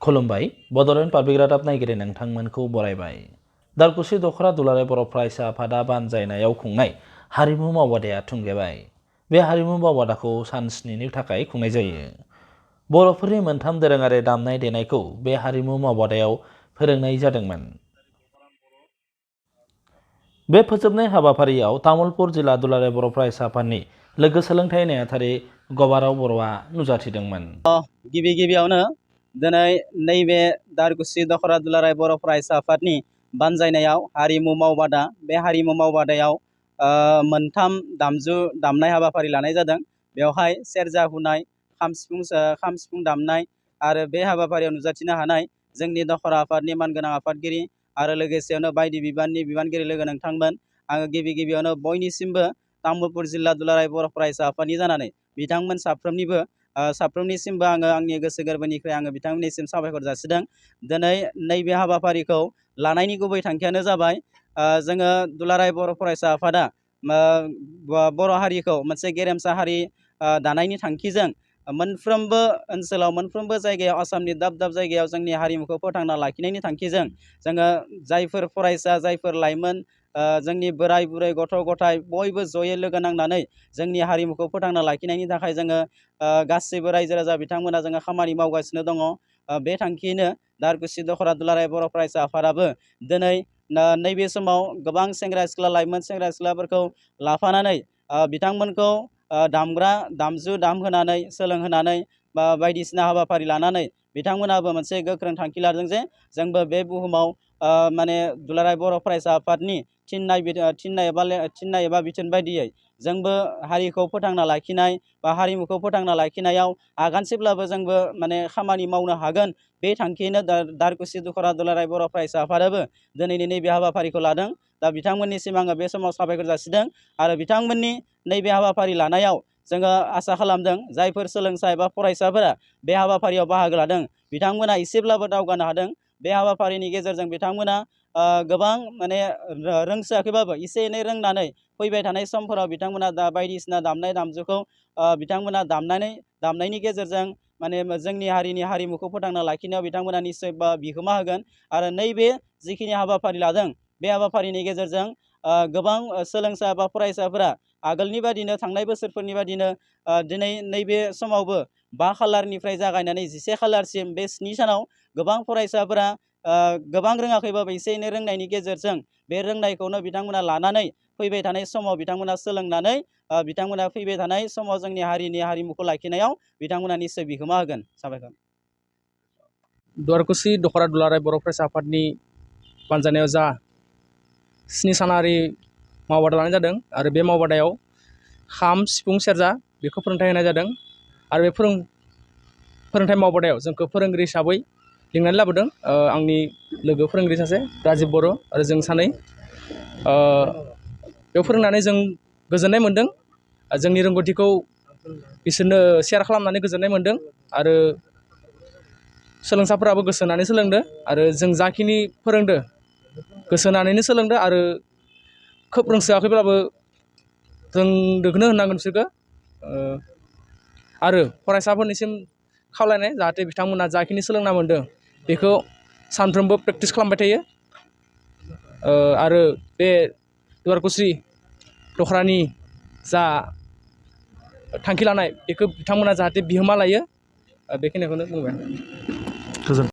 खुलुमबाय बड'लेण्ड पाब्लिक रादाब नायगिरि नोंथांमोनखौ बरायबाय। दारकुसि दख'रा दुलाराय बर' फरायसा आफादा बानजायनायाव खुंनाय हारिमु मावबादाया थुंगेबाय। बे हारिमु मावबादाखौ सान 7नि थाखाय खुंनाय जायो। बर'फोरनि मोनथाम दोरोङारि दामनाय देनायखौ बे हारिमु मावबादायाव फोरोंनाय जादोंमोन। बे फोजोबनाय हाबाफारियाव तामुलपुर जिल्ला दुलाराय बर' फरायसा आफादनि लोगो सोलोंथाइ नेहाथारि गबाराव बर'आ नुजाथिदोंमोन। गिबियावनो दिनै नैबे दारकुसि दख'रा दुलाराय बर' फरायसा आफादनि बानजायनायाव हारिमु मावबादा, बे हारिमु मावबादायाव मोनथाम दामजु दामनाय हाबाफारि लानाय जादों। बेवहाय सेरजा हुनाय, खाम सिफुं दामनाय आरो बे हाबाफारियाव नुजाथिनो हानाय जोंनि दख'रा आफादनि मानगोनां आफादगिरि आरो लोगोसेयावनो बायदि बिबानगिरि लोगो नोंथांमोन, आङो गिबियावनो बयनिसिमबो तामुलपुर जिल्ला दुलाराय बर' फरायसा आफादनि जानानै बिथांमोन साफ्रोमनिसिमबो आङो आंनि गोसो गोरबोनिफ्राय आङो बिथांमोननिसिम साबायखर जासिदों। दिनै नैबे हाबाफारिखौ लानायनि गुबै थांखियानो जाबाय जोङो दुलाराय बर' फरायसा आफादा बर' हारिखौ मोनसे गेरेमसा हारि दानायनि थांखिजों मोनफ्रोमबो ओनसोलाव, मोनफ्रोमबो जायगायाव, आसामनि दाब दाब जायगायाव जोंनि हारिमुखौ फोथांना लाखिनायनि थांखिजों जोङो जायफोर फरायसा, जायफोर लाइमोन, जोंनि बोराय बुरै, गथ' गथाय बयबो जयै लोगो नांनानै जोंनि हारिमुखौ फोथांना लाखिनायनि थाखाय जोङो गासैबो रायजो राजा बिथांमोना जोङो खामानि मावगासिनो दङ। बे थांखियैनो दारकुसि दख'रा दुलाराय बर' फरायसा आफादाबो दिनै नैबे समाव गोबां सेंग्रा सिख्ला, लाइमोन सेंग्रा सिख्लाफोरखौ लाफानानै बिथांमोनखौ दामग्रा दामजु दामहोनानै, सोलोंहोनानै बा बायदिसिना हाबाफारि लानानै बिथांमोनाबो मोनसे गोख्रों थांखि लादों जे जोंबो बे बुहुमाव माने दुलाराय बर' फरायसा आफादनि थिननाय एबा बिथोन बायदियै जोंबो हारिखौ फोथांना लाखिनाय बा हारिमुखौ फोथांना लाखिनायाव आगानसेब्लाबो जोंबो माने खामानि मावनो हागोन। बे थांखियैनो दारकुसि दख'रा दुलाराय बर' फरायसा आफादाबो दिनैनि नैबे हाबाफारिखौ लादों। दा बिथांमोननिसिम आङो बे समाव साबायखर जासिदों आरो बिथांमोननि नैबे हाबाफारि लानायाव जोङो आसा खालामदों जायफोर सोलोंसा एबा फरायसाफोरा बे हाबाफारियाव बाहागो लादों बिथांमोना एसेब्लाबो दावगानो हादों। बे हाबाफारिनि गेजेरजों बिथांमोना गोबां माने रोंसोआखैबाबो एसे एनै रोंनानै फैबाय थानाय समफोराव बिथांमोना दा बायदिसिना दामनाय दामजुखौ बिथांमोना दामनायनि गेजेरजों माने जोंनि हारिनि हारिमुखौ फोथांना लाखिनायाव बिथांमोना निस्सय बिहोमा होगोन। आरो नैबे जिखिनि हाबाफारि लादों बे हाबाफारिनि गेजेरजों गोबां सोलोंसा बा फरायसाफोरा आगोलनि बादिनो, थांनाय बोसोरफोरनि बादिनो दिनै नैबे समावबो 5 खालारनिफ्राय जागायनानै 11 खालारसिम बे 7 सानाव गोबां फरायसाफोरा गोबां रोङाखैबाबो एसे एनै रोंनायनि गेजेरजों बे रोंनायखौनो बिथांमोना लानानै फैबाय थानाय समाव बिथांमोना सोलोंनानै बिथांमोना फैबाय थानाय समाव जोंनि हारिनि हारिमुखौ लाखिनायाव बिथांमोना निस्सय बिहोमा होगोन। साबायखर। दारकुसि दख'रा दुलाराय बर' फरायसा आफादनि बानजायनायाव जा 7 सानारि मावबादा लानाय जादों आरो बे मावबादायाव खाम, सिफुं, सेरजा बेखौ फोरोंथाइ होनाय जादों। आरो बे फोरोंथाइ मावबादायाव जोंखौ फोरोंगिरि हिसाबै लिंनानै लाबोदों आंनि लोगो फोरोंगिरि सासे राजिब बर' आरो जों सानै। बेयाव फोरोंनानै जों गोजोननाय मोन्दों। जोंनि रोंगौथिखौ बिसोरनो शेयार खालामनानै गोजोननाय मोन्दों आरो सोलोंसाफोराबो गोसो होनानै सोलोंदो आरो जों जाखिनि फोरोंदो गोसो होनानैनो सोलोंदो आरो खोब रोंसोआखैब्लाबो रोंदोखौनो होननांगोन बिसोरखौ। आरो फरायसाफोरनिसिम खावलायनाय जाहाथे बिथांमोना जाखिनि सोलोंना मोन्दों बेखौ सानफ्रोमबो प्रेक्टिस खालामबाय थायो आरो बे दारकुसि दख'रानि जा थांखि लानाय बेखौ बिथांमोना जाहाथे बिहोमा लायो बेखिनिखौनो बुंबाय।